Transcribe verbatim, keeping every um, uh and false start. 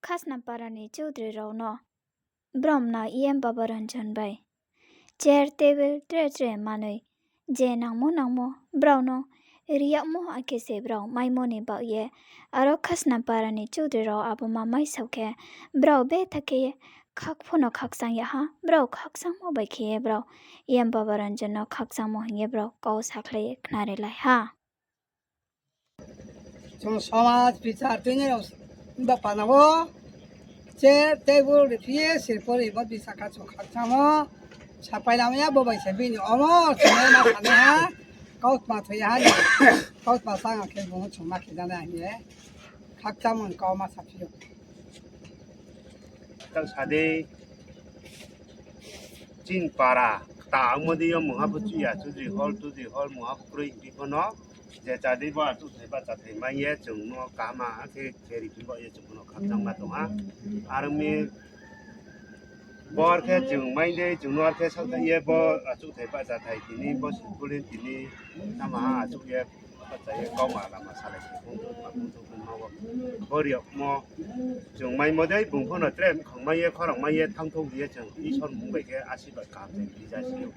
Khasnampara ni choudri rao no brao mna E M Baba Ranjan bai chair, table, tre tre manoi je nangmo nangmo brao no ri yagmo akhe se brao maimo ni baoh ye, aro Khasnampara ni choudri rao abo ma maisao khe, brao betha khe ye khak pho no khakchang ya ha, brao khakchangmo bai khe ye brao E M Baba Ranjan no khakchangmo hing ye brao kau sakhlai ye khnari lai ha. Chung somaj bichar tuinai rao ba pana wo chair, table riphi ye sirpori bo bichar kha chung khakchangmo sapai lamai ya, bo bai se bini omo chung ma sanai ha, kautma thoi ya ha ni, kautma chang khe bung chung ma khe janai hing ye khakchangmo ni kau ma saphi ou. Tang sa di, chini para kta ongmo di yo mungha pho chuya, chudri hall, chudri hall mungha pho kroi hing phi pho no, je cha di bo achouhthai bahchathai mai ye chung no kaham khe khe ri phi baoh ye chung pho no khakchang ma tong ha. Are ong mi, bo ar khe chung mai dei, chung no ar khe saohthai ye bo achouhthai bahchathai tini, bo singkulin tini, tama ha achouh ye bahcha ye kauma lama salai se phung thou, ma phung thou, phung ma wo. Bo ri yagmo chung maimo dei, bung pho no tre mkhang mai ye, khorang mai ye, thanngthou hing ye chung Isor mmung bai khe asirbad kaham se ri ja si ou.